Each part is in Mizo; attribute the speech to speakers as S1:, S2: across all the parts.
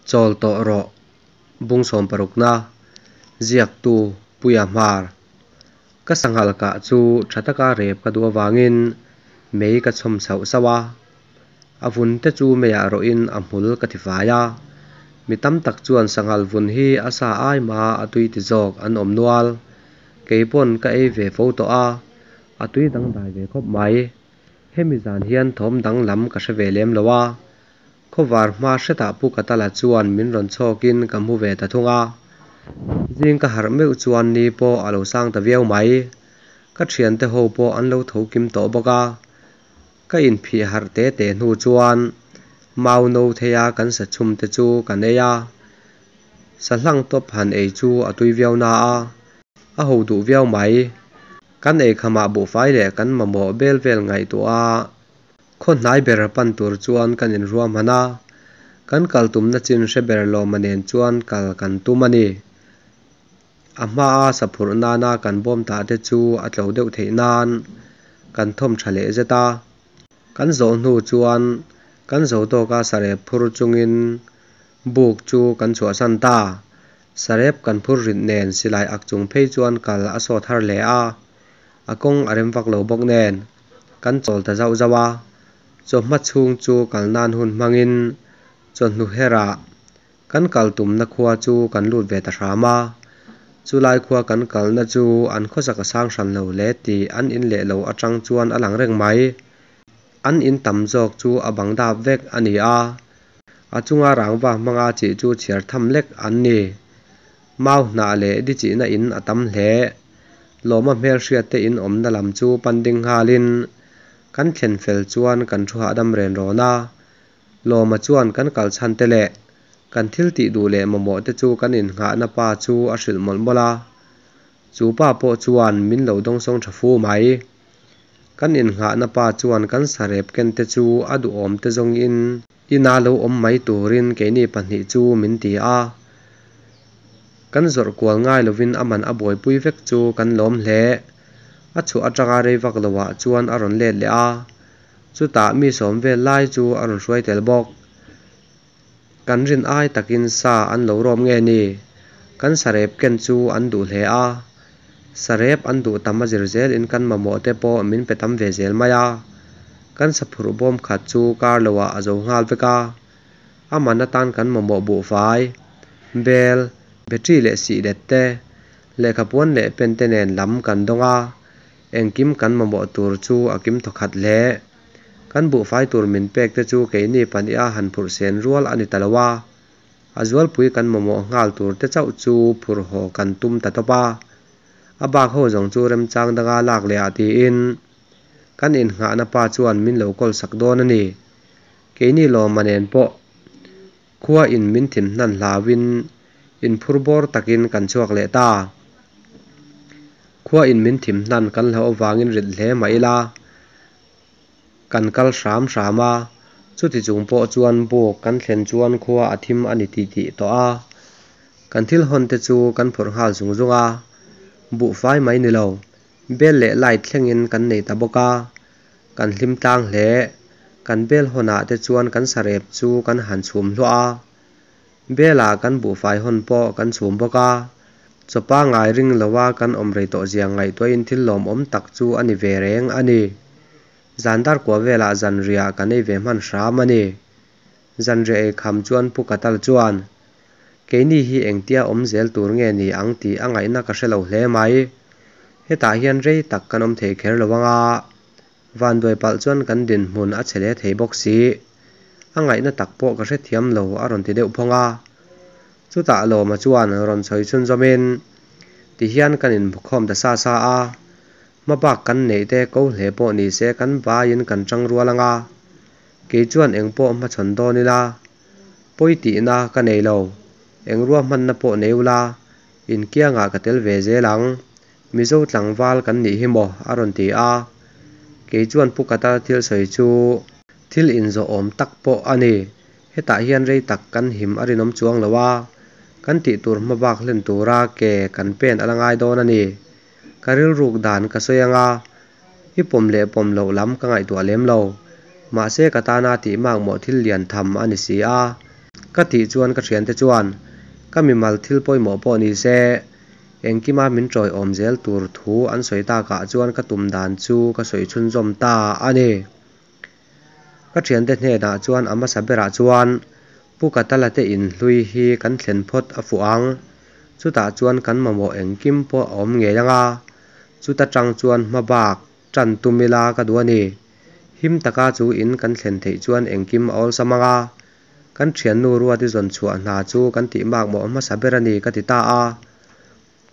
S1: Chawl tawh rawh bung sawmparukna ziaktu Puia Hmar. Ka sanghal kah chu tha taka rep ka duh avangin mei ka chhawm chhoh sauh a, a vun te chu meiah rawhin a hmul ka tifai a. Mi tam tak chuan sanghal vun hi a sa ai maha a tui ti zawk an awm nual. Kei pawn ka ei ve fo tawh a, a tui dangdai ve khawp mai. Hemi zan hian thawm danglam ka hre ve lem lo a, khawvar hma hretah Pu Katala chuan min rawn chhawkin ka hmu ve ta thung a. Zing ka harh meuh chuan ni pawh a lo sang ta viau mai. Ka thiante ho pawh an lo tho kim tawh bawk a. Ka inphih harh te te hnu chuan mau no theia kan sa chhum te chu kan ei a. Sa hlang tawp han ei chu a tui viau na a, a ho duh viau mai. Kan eikhamah buhfai leh kan mamawh bel vel ngaihtuah a, khaw hnai ber pan tur chuan kan inruahman a, kan kal tumna chin hre ber lawma nen chuan kal kan tum a ni. A hmaa sa phurh nana kan bawm tah te chu a tlo deuh theih nan kan thawm tha leh zet a. Kan zawh hnu chuan kan zo tawka sarep phur chungin buk chu kan chhuahsan ta. Sarep kan phur rit nen silai ak chung phei chuan kal a sawt har hle a, a kawng a rem vak lo bawk nen kan chawl ta zauh zauh a. Chawhma chhung chu kal nan hun hmangin chawhnu herah kan kal tumna khua chu kan lut ve ta hram a. Chulai khua kan kalna chu an khawsak a sang hran lo hle tih an in leh lo atang chuan a lang reng mai. An in tam zawk chu a bang dap vek a ni a, a chunga rangva hmanga chih chu chhiar tham lek an ni. Mau hnah leh di chihna in a tam hle. Lawma hmelhriat te in awmna lam chu pan ding nghalin kan thlen fel chuan kan thu hahdam ren rawn a. Lawma chuan kan kal chhan te leh kan thil tih duh leh mamawh te chu kan innghahna pa chu a hrilh mawlh mawlh a. Chu pa pawh chuan min lo dawngsawng tha fu mai. Kan innghahna pa chuan kan sarep ken te chu a duhawm te zawngin ina lo awm mai turin keini pahnih chu min ti a. Kan zawrh kual ngai lovin a man a buaipui vek chu kan lawm hle. A chhuah atanga rei vak loah chuan a rawn let leh a, chutah mi sawm vel lai chu a rawn hruai tel bawk. Kan rin ai takin sa an lo rawm nge ni? Kan sarep ken chu an duh hle a, sarep an duh tam a zir zelin kan mamawh te pawh min pe tam ve zel mai a. Kan saphurh bawm khat chu kar loah a zo nghal vek a, a man atan kan mamawh buhfai, bel, battery leh sihlet te, lehkhapuan leh pen te nen lam kan dawng a, engkim kan mamawh tur chu a kim thawkhat hle. Kan buhfai tur min pek te chu keini pahniha han phurh sen rual a ni ta lo a, a zualpui kan mamawh nghal tur te chauh chu phurh haw kan tum ta tawp a, a bak ho zawng chu remchang danga lak leh ah tiin kan innghahna pa chuan min lo kawl sak dawn a ni. Keini lawma nen pawh khua in min thim hnan hlauin inphur bawr takin kan chhuak leh ta. Khua in min thim hnan kan hlauh avangin rit hle mah ila kan kal hram hram a, chuti chung pawh chuan buk kan thlen chuan khua a thim a ni tih tih tawh a. Kan thil hawn te chu kan phawrh nghal zung zung a, buhfai mai ni lo, bel leh light thlengin kan nei ta bawk a, kan hlim tlang hle. Kan bel hawnah te chuan kan sarep chu kan han chhum hluah a, Bela kan buhfai hawn pawh kan chhum bawk a, chaw pangngai ring loa kan awm rei tawh zia ngaihtuahin thil lawmawm tak chu a ni ve reng a ni. Zan dar kua velah zanriah kan ei ve hman hram a ni. Zanriah ei kham chuan Pu Katal chuan, Keini hi engtia awm zel tur nge ni ang tih a ngaihna ka hre lo hle mai. Hetah hian rei tak kan awm thei kher lo ang a, Vanduai palh chuan kan dinhmun a che leh thei bawk si. A ngaihna tak pawh ka hrethiam lo a rawn ti deuh phawng a. Chutah Lawma chuan rawn sawi chhunzawmin, Tihian kan inhmukhawm ta sa sa a, hmabak kan neih te ko hle pawh ni se kan vaiin kan tang rual ang a, kei chuan eng pawh hmachhawn dawn ila, pawi tihna ka nei lo, eng ruahmanna pawh nei ula, inkiangah ka tel ve zel ang. Mizo tlangval kan nih hi maw? a rawn ti a. Kei chuan Pu Kata thil sawi chu thil inzawh awm tak pawh a ni. Hetah hian rei tak kan him a rinawm chuang lo a, kan tih tur hma bak hlen tura ke kan pen a la ngai dawn a ni. Ka rilruk dan ka sawi anga, i pawm leh pawm loh lam ka ngaihtuah lem lo. Mahse ka tana tih makmawh thil lian tham a ni si a. Ka tih chuan ka thiante chuan ka mimal thil pawimawh pawh ni se engkima min tawiawm zel tur thu an sawi takah chuan ka tum dan chu ka sawi chhunzawm ta a ni. Ka thiante hnenah chuan a hmasa berah chuan Pu Katala te in hlui hi kan thlen phawt a fuh ang, chutah chuan kan mamawh engkim pawh a awm ngei ang a, chuta tang chuan hma bak tan tum ila ka duh a ni. Him taka chu in kan thlen theih chuan engkim a awlsam ang a, kan thiannu Ruati zawn chhuah hna chu kan tih makmawh hmasa ber a ni ka ti ta a.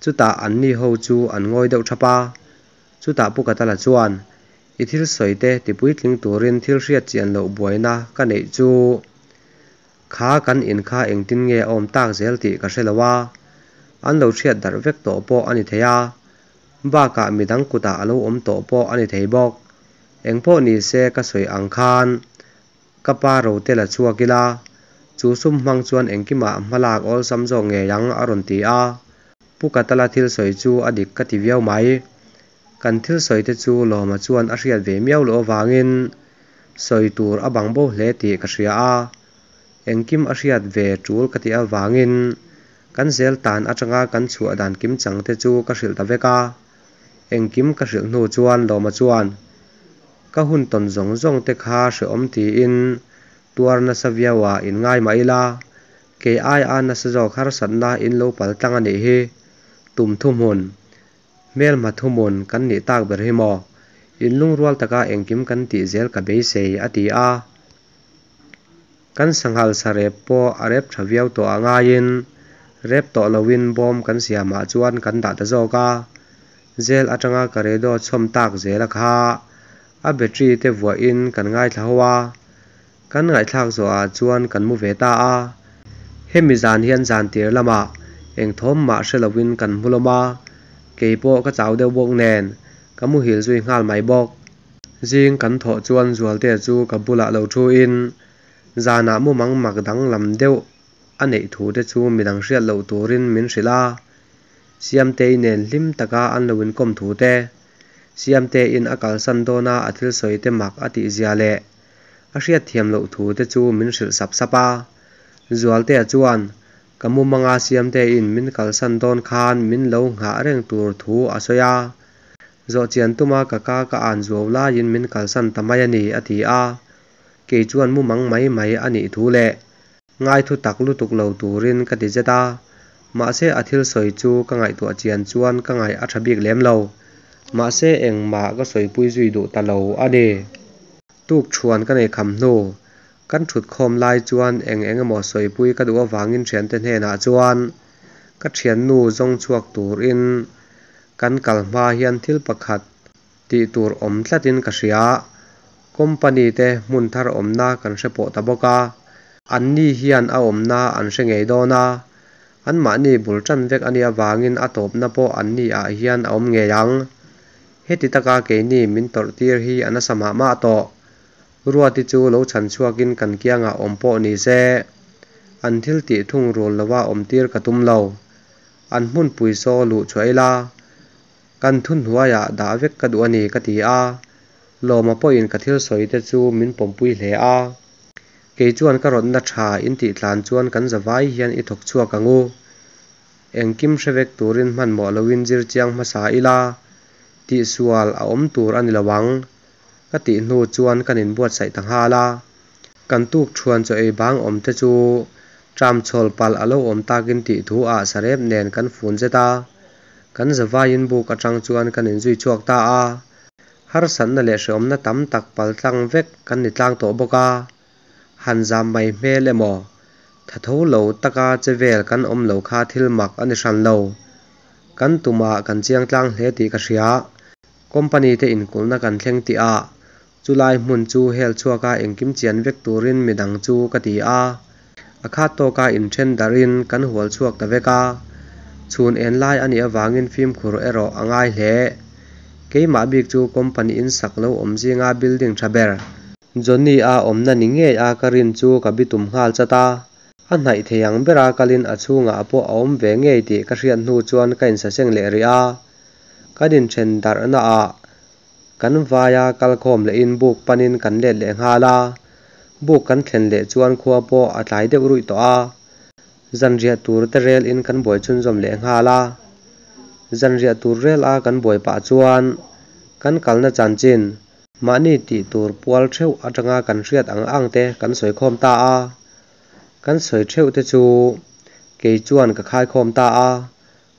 S1: Chutah anni ho chu an ngawi deuh thap a, chutah Pu Katala chuan, I thil sawi te tipuitling turin thil hriat chian loh buaina ka neih chu kha kan in kha engtin nge a awm tak zel tih ka hre lo a, an lo hriat darh vek tawh pawh a ni thei a, bakah midang kutah a lo awm tawh pawh a ni thei bawk. Engpawh ni se ka sawi ang khan Ka pa rote la chhuak ila, chu sum hmang chuan engkimah hma lak awlsam zawk ngei ang a rawn ti a. Pu Katala thil sawi chu a dik ka ti viau mai. Kan thil sawi te chu Lawma chuan a hriat ve miau loh avangin sawi tur a bang bo hle tih ka hria a. Engkim a hriat ve tul ka tih avangin kan zel tan atanga kan chhuah dan kimchang te chu ka hrilh ta vek a. Engkim ka hrilh hnu chuan Lawma chuan, Ka hun tawn zawng zawng te kha hrehawm tiin tuar nasa viau ah in ngai mah ila, kei ai a nasa zawk harsatna in lo pal tlang a nih hi. Tum thuhmun, hmelhma thuhmun kan nih tak ber hi maw? In lungrual taka engkim kan tih zel ka beisei, a ti a. Kan sanghal sa rep pawh a rep tha viau tawh ah ngaiin rep tawh loin bawm kan siamah chuan kan dah ta zawk a. Jail atanga ka radio chhawm tak zela kha a battery te vuahin kan ngaithla ho a, kan ngaihthlak zawhah chuan kan mu ve ta a. Hemi zan hian zan tir lamah eng thawm mah hre loin kan mu lawm a, keipawh ka chau deuh bawk nen ka muhil zui nghal mai bawk. Zing kan thawh chuan Zualtea chu ka bulah lo thuin zanah mumang mak danglam deuh a neih thu te chu midang hriat loh turin min hrilh a. Siamtei nen hlim taka an lo inkawm thu te, Siamteiin a kalsan dawna a thil sawi te mak a tih zia leh a hriatthiam loh thu te chu min hrilh sap sap a. Zualtea chuan ka mumanga Siamteiin min kalsan dawn khan min lo nghah reng tur thu a sawi a. Zawh chian tuma ka ka ka an zuau laiin min kalsan ta mai a ni, a ti a. Kei chuan mumang mai mai a nih thu leh ngai thu tak lutuk lo turin ka ti zet a, mahse a thil sawi chu ka ngaihtuah chian chuan ka ngaih a tha bik lem lo. Mahse engmah ka sawipui zui duh ta lo a ni. Tuk thuan ka nei kham hnu, kan thut khawm lai chuan eng eng emaw sawipui ka duh avangin thiante hnenah chuan ka thiannu zawng chhuak turin kan kal hma hian thil pakhat tih tur awm tlatin ka hria. Company te hmun thar awmna kan hre pawh ta bawk a, anni hian a awmna an hre ngei dawn a, anmahni bul tan vek a nih avangin a tawpna pawh anni ah hian a awm ngei ang. Heti taka keini min tawrh tir hi a nasa mah mah tawh. Ruati chu lo chhan chhuakin kan kiangah awm pawh ni se, an thil tih thung rul lova awm tir ka tum lo. An hmunpui saw luh chhuah ila, Kan thuhnuaiah dah vek ka duh a ni ka ti a, Lawma pawhin ka thil sawi te chu min pawmpui hle a. Kei chuan ka rawtna tha in tih tlan chuan kan zavai hian i thawk chhuak ang u. Engkim hre vek turin hmanhmawh loin zir chiang hmasa ila, tihsual a awm tur a ni lo ang. Ka tih hnu chuan kan inbuatsaih ta nghal a. Kan tuk thuan chaw ei bang awm te chu tram chhawl palh a lo awm takin tih thu ah sarep nen kan fun zet a. Kan zavaiin buk atang chuan kan inzui chhuak ta a. Harsatna leh hreawmna tam tak paltlang vek kan ni tlang tawh bawk a. Han zam mai hmel emaw? Tha tho lo taka che vel kan awm lo kha thil mak a ni hran lo. Kan tumah kan chiang tlang hle tih ka hria. Company te inkulhna kan thleng tih ah chulai hmun chu hel chhuaka engkim chian vek turin midang chu ka ti a. A khat tawka inthen darhin kan hual chhuak ta vek a. Chhun en lai a nih avangin fimkhur erawh a ngai hle. Keimah bik chu company in sak lo awm zinga building tha ber. Johnny-a awmna ni ngei a ka rin chu ka bitum nghal chat a. A hnaih thei ang bera kalin a chhungah pawh a awm ve ngei tih ka hriat hnu chuan ka insaseng leh rih a. Kan inthen darhna ah kan vaia kalkhawm lehin buk panin kan let leh nghal a. Buk kan thlen leh chuan khua pawh a tlai deuh ruih tawh a, zanriah tur te rel in kan buai chhunzawm leh nghal a. Zanriah tur rel a kan buai pah chuan kan kalna chanchin, mahni tih tur pual theuh atanga kan hriat ang ang te kan sawi khawm ta a. Kan sawi theuh te chu kei chuan ka khaikhawm ta a,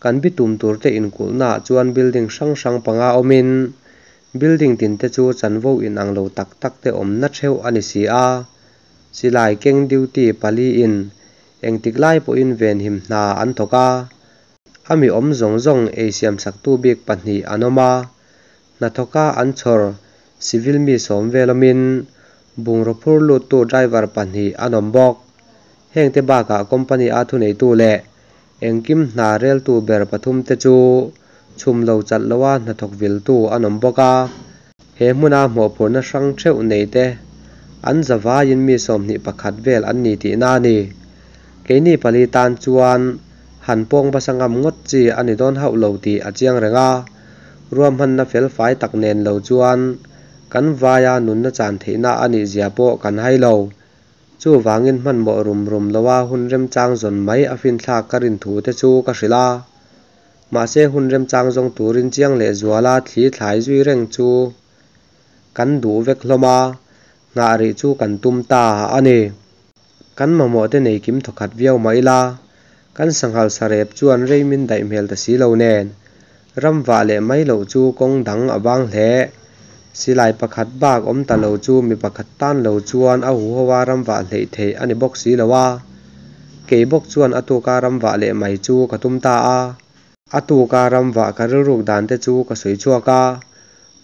S1: kan bitum tur te inkulhna ah chuan building hrang hrang panga awmin building tin te chu chanvo inang lo tak tak te awmna theuh a ni si a. Silai keng duty pali in engtik lai pawhin venhim hna an thawk a, a mi awm zawng zawng ei siam saktu bik pahnih an awm a, hnathawka an chhawr civil mi sawm vel awmin bungraw phur luttu driver pahnih an awm bawk. Hengte bakah company a thuneitu leh engkim hna reltu ber pathum te chu chhum lo chalh loa hnathawk viltu an awm bawk a. He hmuna mawhphurhna hrang theuh nei te an zavaiin mi 21 vel an ni tihna a ni. Keini pali tan chuan han pawng basa ngam ngawt chi a ni dawn hauh lo tih a chiang reng a, ruahmanna fel fai tak nen lo chuan kan vaia nunna chan theihna a nih zia pawh kan hai lo. Chuvangin hmanhmawh rum rum loa hun remchang zawn mai a finthlak ka rin thu te chu ka hrilh a. Mahse hun remchang zawng turin chiang leh zuala thli thlai zui reng chu kan duh vek hlawm a, nghah rih chu kan tum ta a ni. Kan mamawh te nei kim thawkhat viau mah ila, kan sanghal sarep chuan rei min daih hmel ta si lo nen, ram vah leh mai loh chu kawng dang a vang hle. Silai pakhat bak awm ta lo chu mi pakhat tan lo chuan a huho a ram vah hleih theih a ni bawk si lo a. Kei bawk chuan a tuka ram vah leh mai chu ka tum ta a. A tuka ram vah ka rilruk dan te chu ka sawi chhuak a.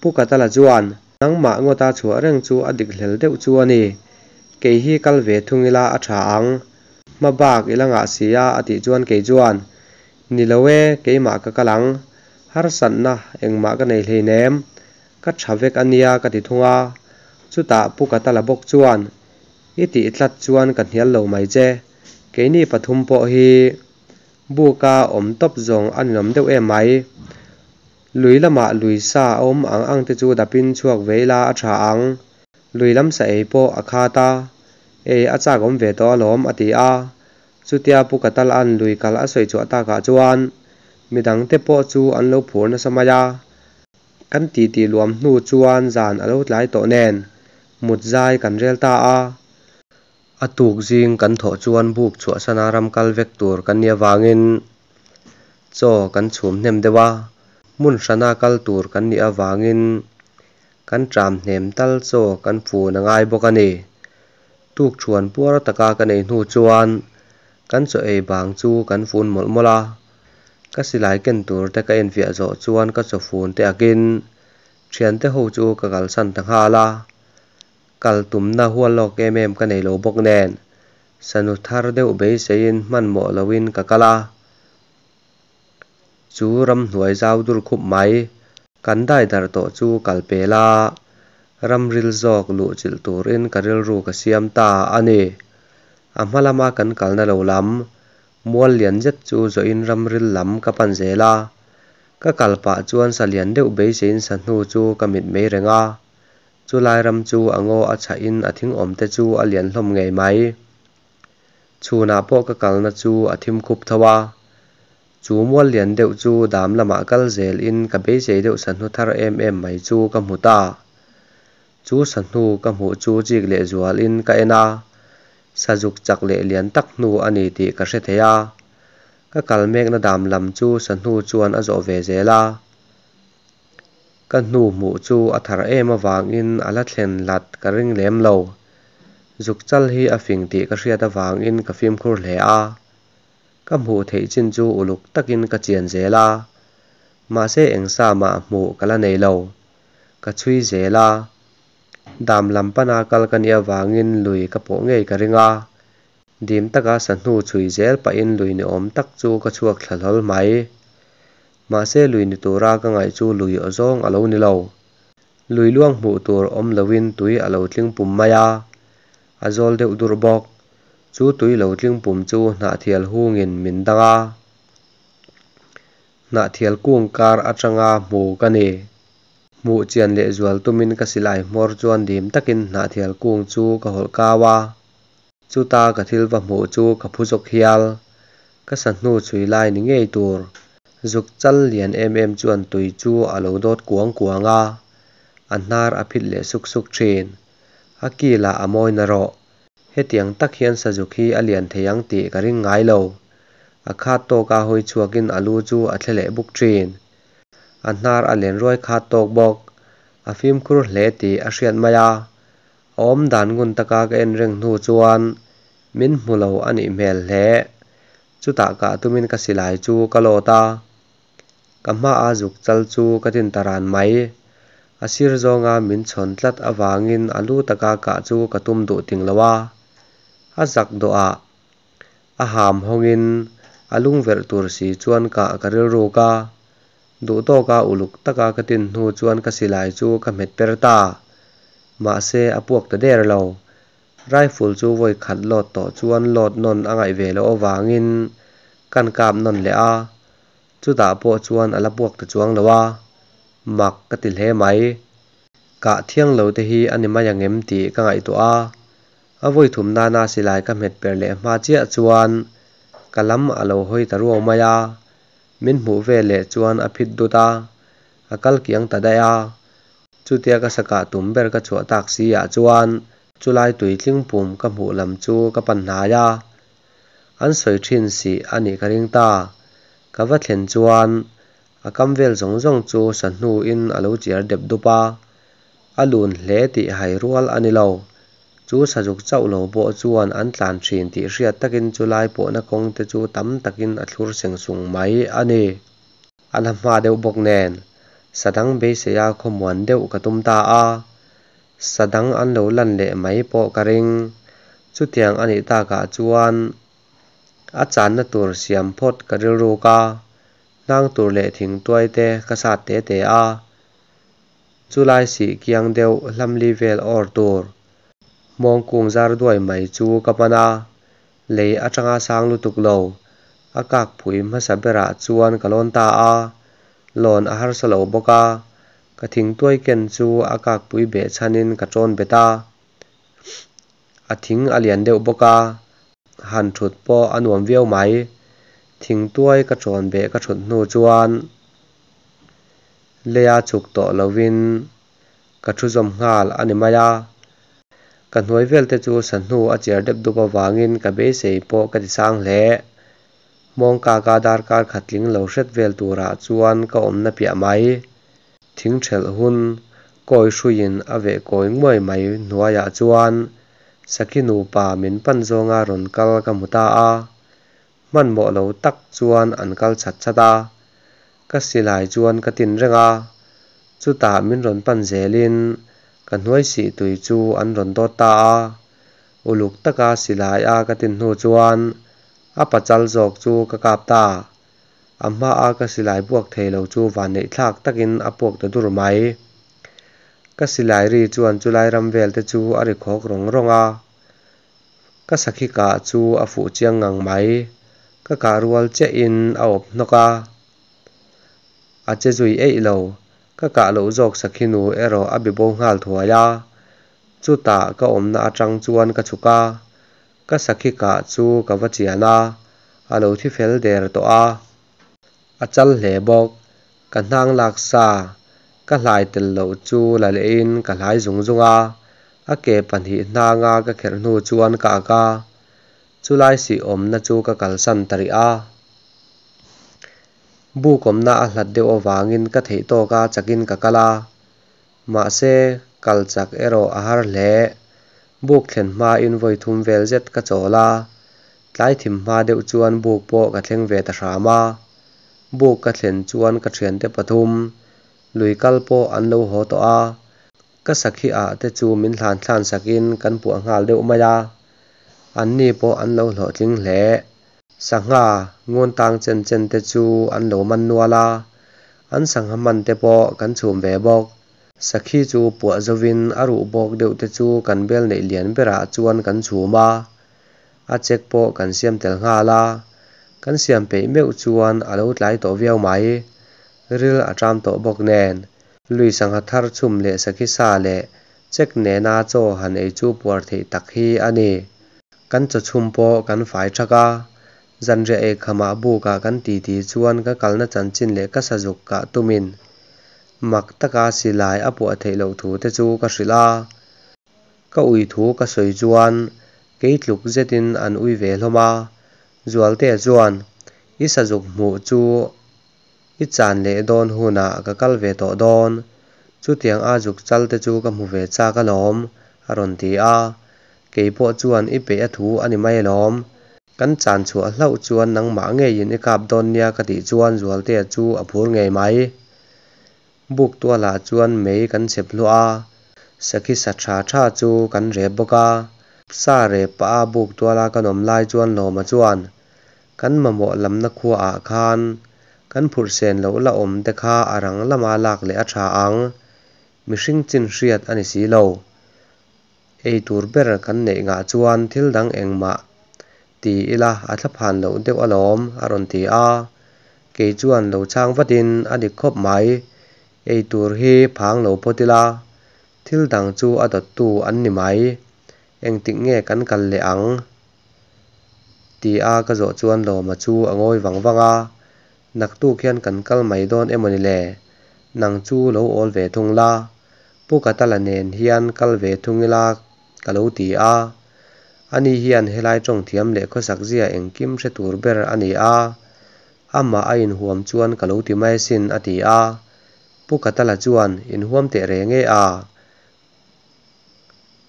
S1: Pu Katala chuan, Nangmah ngawta chhuah reng chu a dik hlel deuh chu a ni. Kei hi kal ve thung ila a tha ang. Hma bak i la ngah si a a tih chuan kei chuan, Ni lo e, keimah ka kal ang. Harsatna engmah ka nei hleinem. Ka tha vek a nia ka ti thung a. Chutah Pu Katala bawk chuan, I tih tlat chuan ka hnial lo mai che. Keini pathum pawh hi buka awm tawp zawng a ninawm deuh em mai. Lui lamah lui sa a awm ang ang te chu dapin chhuak ve ila a tha ang. Lui lam sa ei pawh a khat a, ei a chak awm ve tawh alawm a ti a. Chutia Pu Katala'n lui kal a sawi chhuah takah chuan midangte pawh chu an lo phur nasa mai a. Kan titi luam hnu chuan zan a lo tlai tawh nen mut zai kan rel ta a. A tuk zing kan thawh chuan buk chhuahsana ram kal vek tur kan nih avangin chaw kan chhum hnem deuh a, hmun hrana kal tur kan nih avangin kan ṭam hnem tal chaw kan fun a ngai bawk a ni. Tukṭhuan puar taka kan ei hnu chuan kan chaw ei bang chu kan fun mawlh mawlh a, ka silai ken tur te ka enfiah zawh chuan ka chaw fun te akin ṭhiante ho chu ka kalsan ta nghal a. Kal tumna hual lawk em em ka nei lo bawk nen, sanu thar deuh beiseiin hmanhmawh loin ka kal a. Chu ramhnuai zau dur khup mai, kan dai darh tawh chu kal pel a, ramril zawk luh chilh turin ka rilru ka siam ta a ni. A hma lama kan kalna lo lam, mual lian zet chu zawhin ramril lam ka pan zel a. Ka kal pah chuan sa lian deuh beiseiin sa hnu chu ka mit mei reng a. Chulai ram chu a ngaw a chhahin a thing awm te chu a lian hlawm ngei mai. Chhunah pawh ka kalna chu a thim khup tho a. Chu mual lian deuh chu dam lamah kal zel in ka beisei deuh sahnu thar em em mai chu ka hmu ta. Chu sahnu ka hmuh chu chik leh zual in ka en a, sazuk chak leh lian tak hnu a ni tih ka hre thei a. Ka kal mekna dam lam chu sahnu chuan a zawh ve zel a. Ka hnu hmuh chu a thar em avangin a la thlen hlat ka ring lem lo. Zuk chal hi a fing tih ka hriat avangin ka fimkhur hle a. Ka hmuh theih chin chu uluk takin ka chian zel a. Mahse eng sa mah hmuh ka la nei lo. Ka chhui zel a. Dam lam pana kal ka nih avangin lui ka pawh ngei ka ring a. Dim taka sahnu chhui zel pahin lui ni awm tak chu ka chhuak thla hlawl mai. Mahse lui ni tura ka ngaih chu lui aw zawng a lo ni lo. Lui luang hmuh tur awm loin tui a lo tling pum mai a, a zawl deuh durh bawk. Chu tui lo tling pum chu hnahthial hungin min dang a, hnahthial kung kar atanga hmu ka ni. Hmuh chian lehzual tumin ka silai hmawr chuan dim takin hnahthial kung chu ka hawlh kau a. Chuta ka thil va hmuh chu ka phu zawk hial. Ka sa hnu chhui lai ni ngei tur zuk chal lian em em chuan tui chu a lo dawt kuang kuang a, a hnar a phit leh suk suk thin. A ki lah a mawi narawh. Hetiang tak hian sazuk hi a lian thei ang tih ka ring ngai lo. A khat tawka hawi chhuakin a lu chu a thle leh buk thin. A hnar a len ruai khat tawk bawk. A fimkhur hle tih a hriat mai a. A awmdan ngun taka ka en reng hnu chuan min hmu lo a nih hmel hle. Chutah kah tumin ka silai chu ka lawt a, ka hmaa zuk chal chu ka tin ta ran mai. A sir zawnga min chhawn tlat avangin a lu taka kah chu ka tum duh ting lo a, a zak dawhah a ham hawngin a lungverh tur si chuan kah ka rilruk a. Duhtawka uluk taka ka tin hnu chuan ka silai chu ka hmet per ta. Mahse a puak ta der lo. Rifle chu vawi khat load tawh chuan load nawn a ngaih ve loh avangin kan kap nawn leh a, chutah pawh chuan a la puak ta chuang lo a, mak ka ti hle mai. Kah thiang lo te hi a ni mai ang em tih ka ngaihtuah a, a vawi thum nana silai ka hmet per leh hma chiah chuan ka lam a lo hawi ta ruau mai a, min hmuh veleh chuan a phit dut a, a kal kiang ta daih a. Chutia ka sa kah tum ber ka chhuah tak si ah chuan chulai tui tling pum ka hmuh lam chu ka pan hnai a, an sawi thin sih a nih ka ring ta. Ka va thlen chuan a kam vel zawng zawng chu sa hnuin a lo chiar dep dup a, a lun hle tih hai rual a ni lo. Chu sazuk chauh lo pawh chuan an tlan thin tih hriat takin chulai pawhna kawng te chu tam takin a thlur seng sung mai a ni. A la hma deuh bawk nen, sa dang beiseia khawmuan deuh ka tum ta a, sa dang an lo lan leh mai pawh ka ring. Chutiang a nih takah chuan a channa tur siam phawt ka rilruk a, hnang tur leh thingtuai te ka sat te te a, chulai sih kiang deuh hlamli vel awr tur hmawng kung zar duai mai chu ka pan a, lei atanga sang lutuk lo a kak phui hmasa berah chuan ka lawn ta a, lawn a harsa lo bawk a, ka thingtuai ken chu a kak pui beh chhanin ka tawn bet a, a thing a lian deuh bawk a, han thut pawh a nuam viau mai. Thingtuai ka tawn beh ka thut hnu chuan leia chhuk tawh lovin ka thu zawm nghal a ni mai a. Ka hnuai vel te chu sahnu a chiar dep dup avangin ka beisei pawh ka ti sang hle. Hmawng kaka darkar khat tling lo hret vel turah chuan ka awmna piah mai. Thing thelh hun kawi hruiin a veh kawi nguai mai hnuaiah chuan Sakhi nupa min pan zawnga rawn kal ka hmu ta a. Hmanhmawh lo tak chuan an kal chhat chhat a, ka silai chuan ka tin reng a, chutah min rawn pan zelin ka hnuai sih tui chu an rawn dawt ta a, uluk taka silai a ka tin hnu chuan a pachal zawk chu ka kap ta, a hmaa ka silai puak thei lo chu vanneih thlak takin a puak ta dur mai. Ka silai ri chuan chulai ram vel te chu a ri khawk rawng rawng a. Ka sakhi kah chu a fuh chiang ngang mai. Ka kah rual chiahin a awp hnawk a, a che zui eih lo. Ka kah loh zawk sakhi nu erawh a be bo nghal thuai a. Chutah ka awmna atang chuan ka chhuk a, ka sakhi kah chu ka va chian a, a lo thi fel der tawh a. A chal hle bawk. Ka hnang lak sa, ka hlai tel loh chu la lehin ka hlai zung zung a, a ke pahnih hnanga ka kherh hnu chuan ka ak a, chulai sih awmna chu ka kalsan ta rih a. Buk awmna a hlat deuh avangin ka theih tawka chakin ka kal a, mahse kal chak erawh a har hle. Buk thlen hmain vawi thum vel zet ka chawl a, tlai thim hma deuh chuan buk pawh ka thleng ve ta hram a. Buk ka thlen chuan ka thiante pathum lui kal pawh an lo haw tawh a, ka sakhi ah te chu min hlan thlan sakin kan puah nghal deuh mai a, anni pawh an lo hlawhtling hle. Sangha ngun tang chen chen te chu an lo man nual a, an sangha man te pawh kan chhum ve bawk. Sakhi chu puah zovin a ruh bawk deuh te chu kan bel neih lian berah chuan kan chhum a, a chek pawh kan siam tel nghal a, kan siam peih meuh chuan a lo tlai tawh viau mai. Ril a ṭam tawh bawk nen. Lui sangha thar chhum leh sakhi sa leh chek nena chaw han ei chu puar theih tak hi a ni. Kan chaw chhum pawh kan fai thak a, zanriah ei khamah bukah kan titi chuan ka kalna chanchin leh ka sazuk kah tumin mak taka silai a puah theih loh thu te chu ka hrilh a. Ka ui thu ka sawi chuan kei tluk zetin an ui ve hlawm a, Zualtea chuan, I sazuk hmuh chu i chan leh dawn hunah ka kal ve tawh dawn, chutiang a zuk chal te chu ka hmu ve chak alawm, a rawn ti a. Kei pawh chuan i peih a thu a ni mai alawm, kan chan chhuah hlauh chuan nangmah ngeiin i kap dawn nia ka tih chuan Zualtea chu a phur ngei mai. Buk tualah chuan mei kan chhep hluah a, sakhi sa tha tha chu kan rep bawk a. Sa rep pah a buk tuala kan awm lai chuan Lawma chuan, Kan mamawh lamna khuaah khan kan phurh sen loh la awm te kha a rang lama lak leh a tha ang, mihring chin hriat a ni si lo. Ei tur ber kan neih ngah chuan thil dang engmah ti ila a thlaphan loh deuh alawm, a rawn ti a. Kei chuan lo chhang vatin, A dik khawp mai, ei tur hi phang lo phawt ila, thil dang chu a dawttu an ni mai. Engtik nge kan kal leh ang? Ti a ka zawh chuan Lawma chu a ngawi vang vang a, Naktuk hian kan kal mai dawn emaw ni le? Nang chu lo awl ve thung la, Pu Katala nen hian kal ve thung ila ka lo ti a. Ani hian helai tawng thiam leh khawsak zia engkim hre tur ber a ni a, amah a inhuam chuan ka lo ti mai asin a ti a. Pu Katala chuan, Inhuam teh reng e a.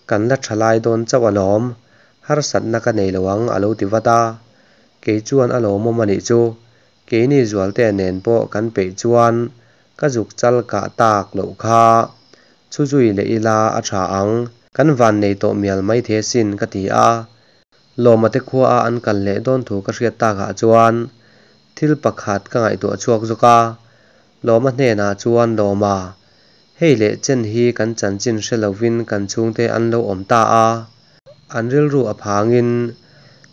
S1: Kan la tha lai dawn chauh alawm, harsatna ka nei lo ang a lo ti vat a. Kei chuan a lawmawm a nih chu, keini Zualtea nen pawh kan peih chuan ka zuk chal kah tak loh kha chhu zui leh ila a tha ang, kan van nei tawh mial maithei asin ka ti a. Lawma te khua a an kal leh dawn thu ka hriat takah chuan thil pakhat ka ngaihtuah chhuak zawk a, Lawma hnenah chuan Lawma, hei leh chen hi kan chanchin hre lovin kan chhungte an lo awm ta a, an rilru a phangin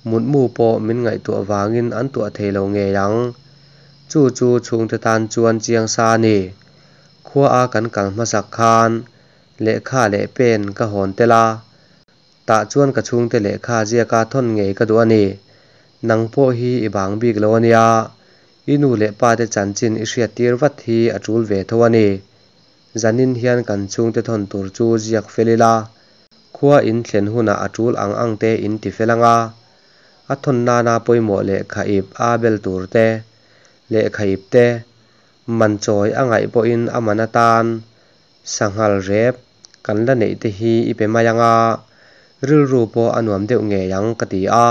S1: mutmu pawh min ngaihtuah vangin an tuah thei lo ngei ang. Chu chu chhungte tan chuan chiang sa a ni. Khua a kan kal hmasak khan lehkha leh pen ka hawn tel a, Tah chuan ka chhungte lehkha ziaka thawn ngei ka duh a ni. Nang pawh hi i bang bik lo a nia, i nu leh pa te chanchin i hriattir vat hi a tul ve tho a ni. Zanin hian kan chhungte thawn tur chu ziak fel ila, khua in thlen hunah a tul ang ang te in ti fel anga, a thawn nana pawimawh lehkha ip a bel tur te, lehkha ip te, man chawi a ngaih pawhin a man atan Sanghal rep kan la neih te hi i pe mai ang a, rilru pawh a nuam deuh ngei ang ka ti a.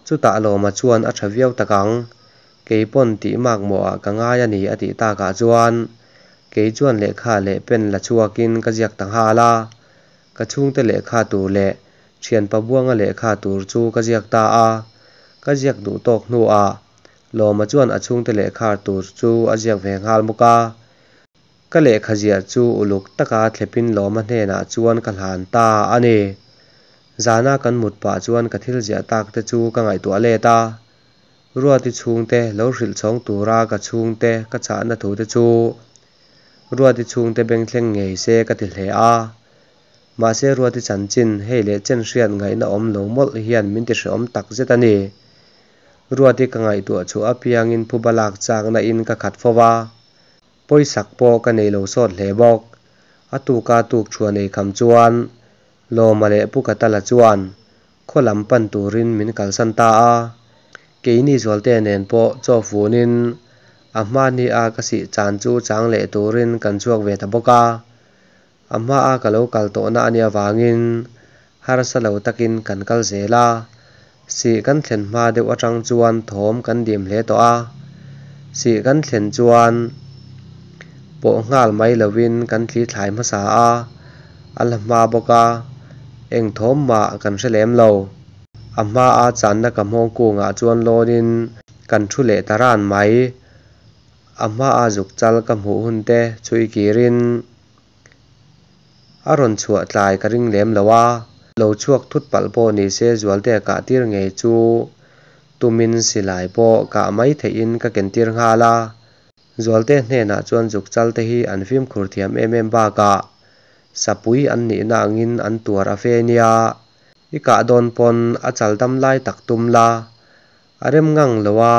S1: Chutah Lawma chuan a tha viau tak ang, kei pawn tih makmawhah ka ngai a ni a tih takah chuan kei chuan lehkha leh pen la chhuakin ka ziak ta nghal a. Ka chhungte lehkha tur leh thianpa Buanga lehkha tur chu ka ziak ta a. Ka ziak duh tawk hnuah Lawma chuan a chhungte lehkha tur chu a ziak ve nghal bawk a. Ka lehkha ziah chu uluk taka thlepin Lawma hnenah chuan ka hlan ta a ni. Zana kan mut pah chuan ka thil ziah tak te chu ka ngaihtuah let a. Ruati chhungte lo hrilh chhawng tura ka chhungte ka chahna thu te chu Ruati chhungte bengthleng ngei se ka ti hle a. Mahse Ruati chanchin hei leh chen hriat ngaihna awm lo mawlh hian min ti hrehawm tak zet a ni. Ruati ka ngaihtuah chhuah apiangin phuba lak chakna in ka khat fo va. Pawisak pawh ka nei lo sawt hle bawk. A tuka tuk thuan ei kham chuan Lawma leh Pu Katala chuan khaw lam pan turin min kalsan ta a. Keini Zualtea nen pawh chaw funin a hmani a ka sih chan chu chang leh turin kan chhuak ve ta bawk a. A hmaa ka lo kal tawhna a nih avangin harsa lo takin kan kal zel a, sih kan thlen hma deuh atang chuan thawm kan dim hle tawh a. Sih kan thlen chuan pawh nghal mai lovin kan thli thlai hmasa a, a la hma bawk a, eng thawm mah kan hre lem lo. A hmaa channa ka hmawng kungah chuan lawnin kan thu leh ta ran mai. A hmaa zuk chal ka hmuh hun te chhui kirin A rawn chhuah tlai ka ring lem lo a, lo chhuak thut palh pawh ni se Zualtea kah tir ngei chu tumin silai pawh kah mai theihin ka ken tir nghal a. Zualtea hnenah chuan zuk chal te hi an fimkhur thiam em em bakah sapui an nihna angin an tuar a fe nia, i kah dawn pawn a chal dam lai tak tum la, a rem ngang lo a,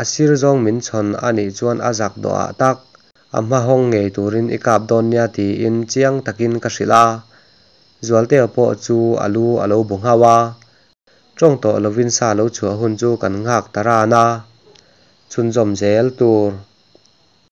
S1: a sir zawng min chhawn a nih chuan a zak dawhah tak a hma hawng ngei turin i kap dawn nia tiin chiang takin ka hrilh a, Zualtea pawh chu a lu a lo bu nghauh a, tawng tawh lovin sa lo chhuah hun chu kan nghak ta ran a, chhunzawm zel tur.